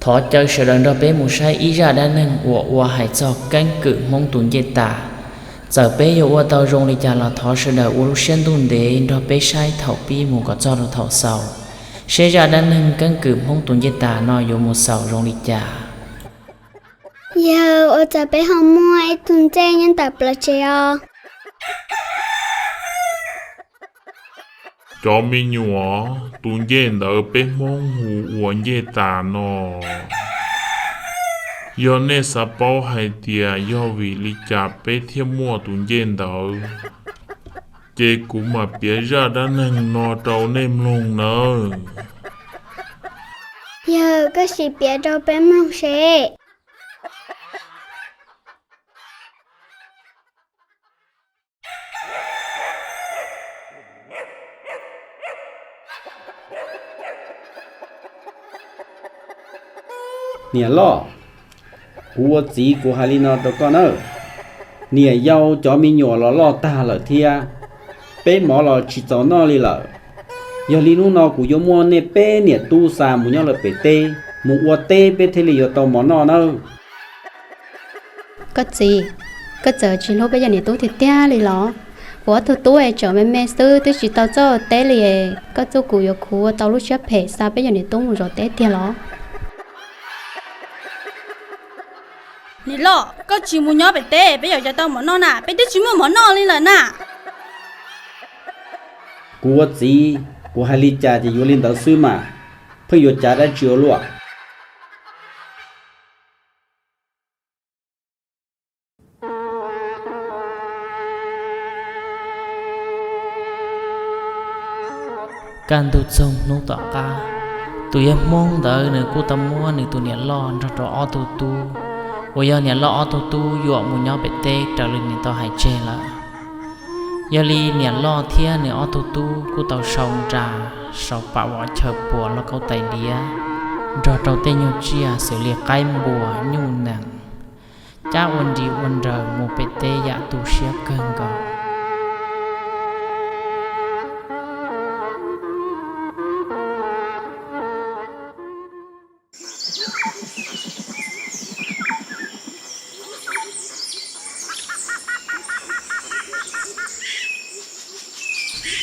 Thov caw sawv daws nrog peb mus saib ib zaj dab neeg uas ua hais txog keeb kwm Hmoob tus ncej tas. Txawm peb yuav ua tau zoo li cas los thov sawv daws ua lub siab ntuj ntev nrog peb saib thaum pib mus kom txog rau thaum xaus, seb zaj dab neeg keeb kwm Hmoob tus ncej tas no yuav mus xaus zoo li cas. Yawg, ua cas peb ho muaj ib tug ncej nyob ntawm plawv tsev os? Cov me nyuam, tus ncej ntawd peb Hmoob hu ua ncej tas no. Yog nej xav paub hais tias yog vim li cas peb thiaj muaj tus ncej ntawd, ces kuv mam piav zaj dab neeg no rau nej mloog nawb. Yawg, koj sim piav rau peb mloog seb. Niam loj, kuv ua txiv kuv hais li no rau koj nawb. Niam yau cov me nyuam los loj tag lawm thiab, peb mov los tsis txaus noj li lawm. Yog li hnub no kuv yuav muab nej peb niam tub xa mus nyob lawm pem teb, mus ua teb peb thiaj li yuav tau mov noj nawb. Koj txiv, koj txawm tsis hlub peb cov niam tub tiag tiag li los? Kuv ob tug tub es tseem me me xwb twb tsis tau txawj teb li, koj txuj kuv yuav khuv ua tau lub siab phem xa peb cov niam tub mus zov teb tiag los? Niam loj, koj tsis mus nyob pem teb peb yuav tau mov noj na, peb twb tsis muaj mov noj li lawm na. Kuv ua txiv, kuv hais li cas ces yuav li ntawd xwb mas, pheej yuav cav dab tsi ua luaj. Kaj ntug txoog hnub tom qab, tus yawg Hmoob ntawd nws kuj tau muab nws tus niam loj nrog rau ob tug tub, uas yog niam loj ob tug tub yuam mus nyob pem teb raws li nws tau hais tseg lawm. Yog li niam loj thiab nws ob tug tub kuj tau sau nra, sau pam vov chaw puas lauj kaub tais diav, nrog rau tej nyuag tsiaj xws li qaib npua, nyuj nees, cab ua nri ua nraws mus pem teb yam tu siab kawg nkaus.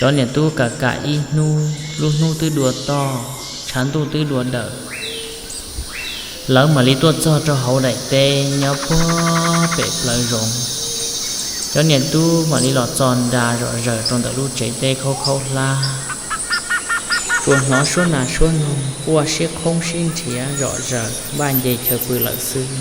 Cov niam tub kam kam ib hnub, lub hnub twb dua toj, tshav ntuj twb dua dawm, lawv mam li tuaj txog rau hauv daim teb nyob puag pem plawv zoov. Cov niam tub mam li los txo nra zom zaws rau ntawm lub tsev teb khaub khaub hlab, tsuas hnov suab nas suab noog quaj sib qhoob sib nrhiav zom zaws npaj nce chaw pw lawm xwb.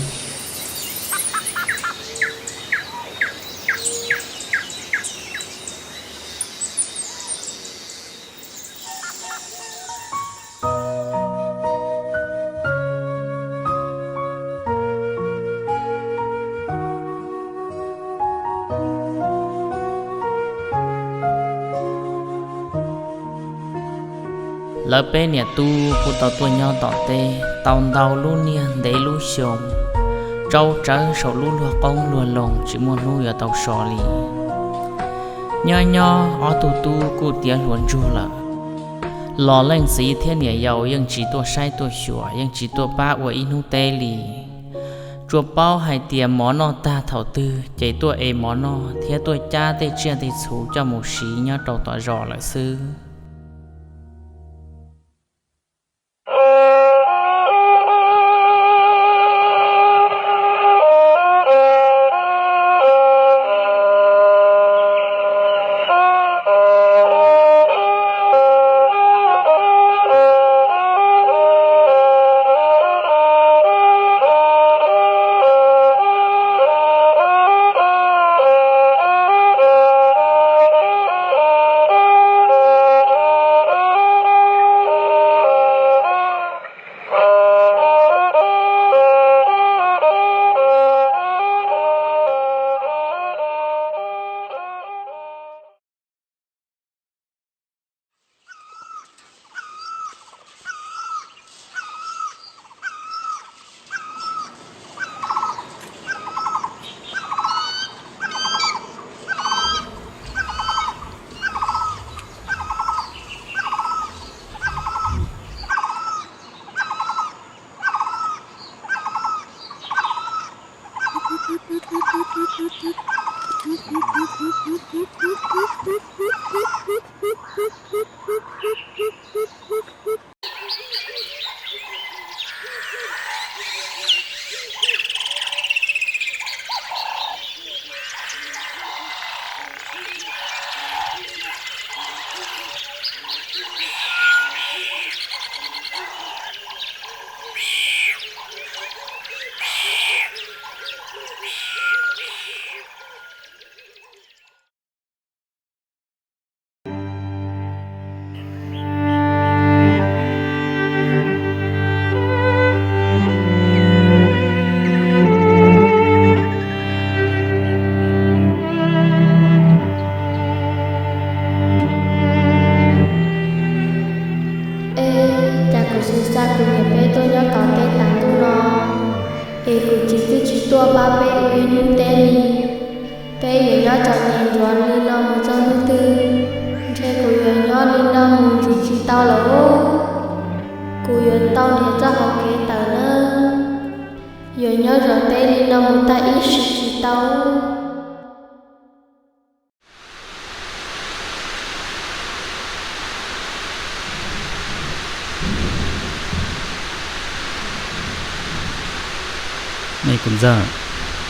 Lawv peb niam tub kuj tau tuaj nyob tom teb tau ntau lub niaj ntev lub xyoo, tsau tsawv saum lub luag qoob luag loo tsis muaj hnub yuav tau so li. Nyob nyob ob tug tub kuj tiav hluas ntsug lawm. Los leej txiv thiab niam yau yeej tsis tuaj saib tuaj xyuas, yeej tsis tuaj pab ua ib hnub teb li. Tsuas paub hais tias mov noj tag thaum twg ces tuaj ev mov noj thiab tuaj cab tej tsiaj tej txhu coj mus siv nyob rau tom zos lawm xwb. Pab peb ua ib hnub teb li, peb yuav nyob txom nyem ncuav li no mus txog hnub twg? Ntshe kuv yuav nyob li no mus tsis tau lawm. Kuv yuav tau nrhiav txoj hau kev tawm nawb. Yuav nyob zov teb li no mus tag ib sim tsis tau. Me kuv ntxawg,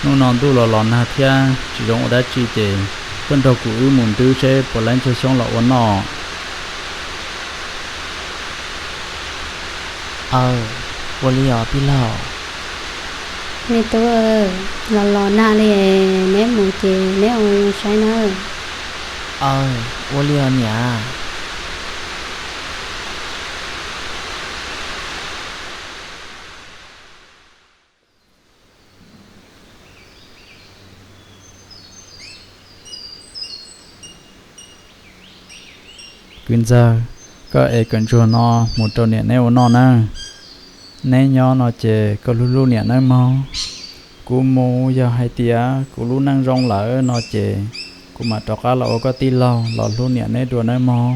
hnub no ntuj los los nag thiab tsis zoo ua dab tsi ces koj nrog kuv wb mus ntub seb puas laib ntsuag xyoob los ua noj. Aw, ua li os tij laug. Me tub, los los nag li, neb mus ces neb ua zoo saib nawb. Aw, ua li os niam. Kwv ntxawg, koj ev kawm ntsuag no mus rau niam neb ua noj nawb. Neb nyob no ces koj hlub hlub niam nawb mog. Kuv mus yog hais tias kuv lub neej zoo lawm no ces kuv mam rov qab los ua koj tij laug los hlub niam neb dua nawb mog.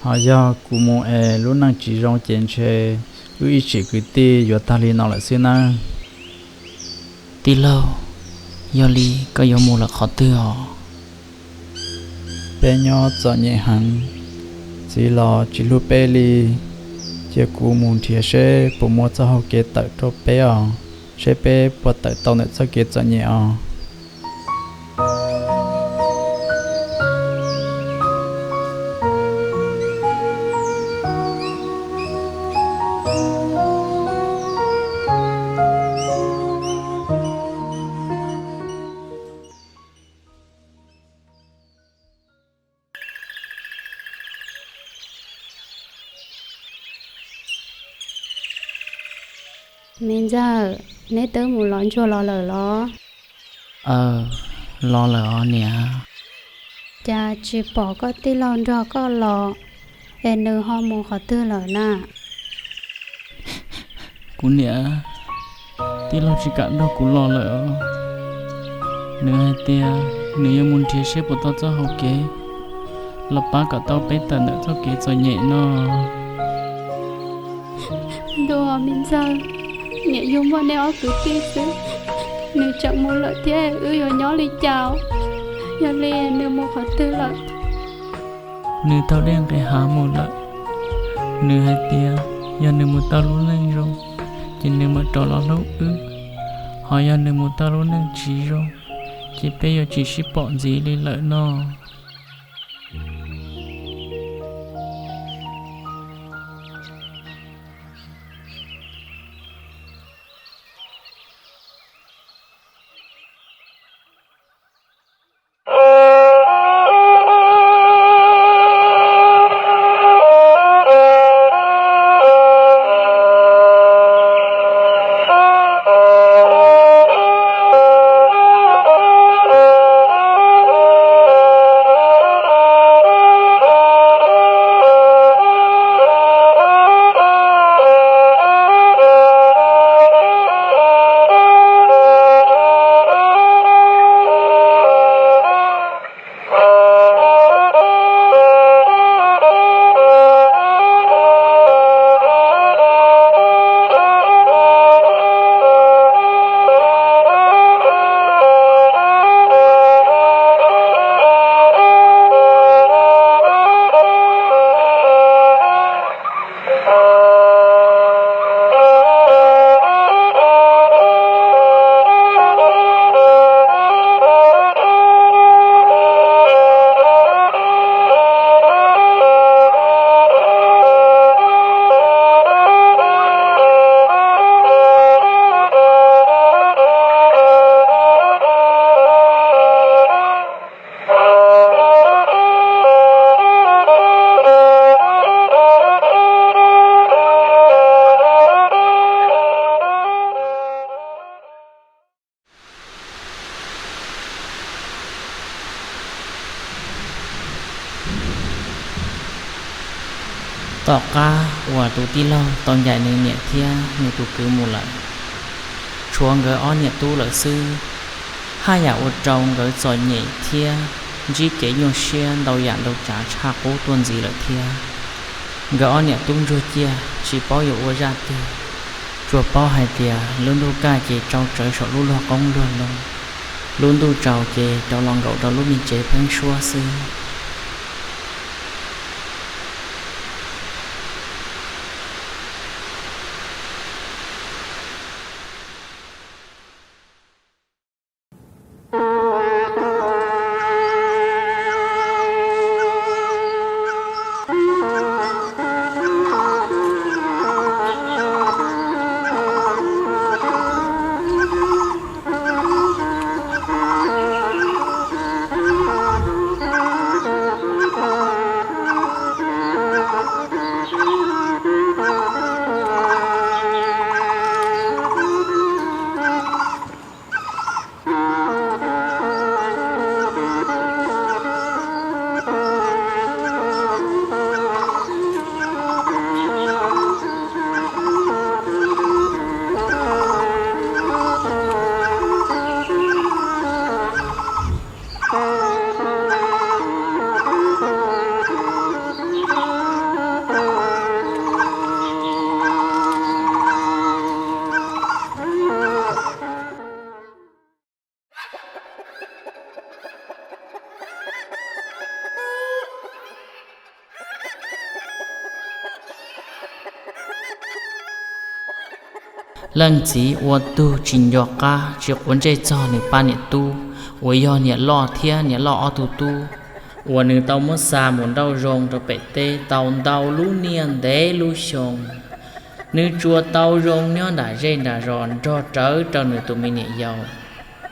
Ho yog kuv mus es lub neej tsis zoo ces ntshe wb ib tsev kwv tij yuav tag li no lawm xwb nawb. Tij laug, yog li koj yuav mus lawm qhov twg os? Peb nyob txom nyem heev, txiv los tsis hlub peb li. Cia kuv mus nrhiav seb puas muaj txoj hau kev tawm rau peb os, seb peb puas tawm tau ntawm txoj kev txom nyem os. Me ntxawg, neb twb mus lov ntsuag los lawm los? Aw, los lawm os niam. Cas tsis pom koj tij laug nrog koj los, es nws ho mus qhov twg lawm na? Kuv niam, tij laug tsis kam nrog kuv los lawm. Nws hais tias nws yuav mus nrhiav seb puas tau txoj hau kev los pab kom tau peb tawm ntawm txoj kev txom nyem no. Ntuj, me ntxawg, niam yug muaj nej ob kwv tij xwb, nws tseem mus lawm thiab wb yuav nyob li cas? Yog li nws mus qhov twg lawm? Nws taug dej nqis hav mus lawm. Nws hais tias yog nws mus tau lub neej zoo, ces nws mam rov los hlub wb. Ho yog nws mus tau lub neej tsis zoo, ces peb yuav tsis sib pom ntxiv li lawm no. Tom qab uas tus tij laug tau ncaim nws niam thiab nws tus kwv mus lawm, Tshuav nkawd ob niam tub lawm xwb, haj yam ua rau nkawd txom nyem thiab ntsib kev nyuaj siab ntau yam ntau tsav tshaj qub tuaj ntxiv lawm thiab. Nkawd ob niam tub ntsuag ciaj tsis paub yuav ua zaj twg, tsuas paub hais tias lub ntuj kaj ces tsau tsawv saum lub luag qoob luag loo, lub ntuj tsaus ces rov los nkaum rau lub me tsev pheeb suab xwb. Leej txiv ua tug tsis nco qab tsis quav ntsej txog nws pab niam tub uas yog niam loj thiab niam loj ob tug tub uas nws tau muab xa mus nrauj zoo rau pem teb tau ntau lub niaj ntev lub xyoo. Nws tsuas tau zoo nyob nram zej nram zos nrog rawv rau nws tus me niam yau,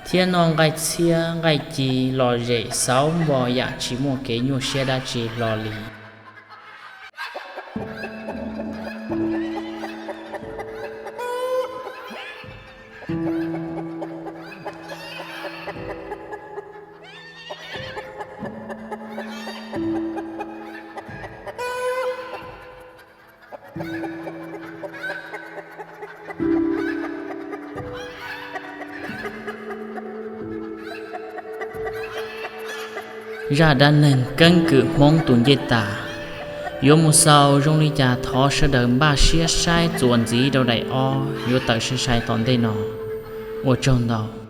thiab noj nqaij txhiab nqaij ci lom zem xauv npo yam tsis muaj kev nyuaj siab dab tsi hlo li. Zaj dab neeg keeb kwm Hmoob tus ncej tas yuav mus xaus zoo li cas thov sawv daws npaj siab saib txuas ntxiv rau daim ob yuav tawm sai sai tom ntej no. Ua tsaug ntau.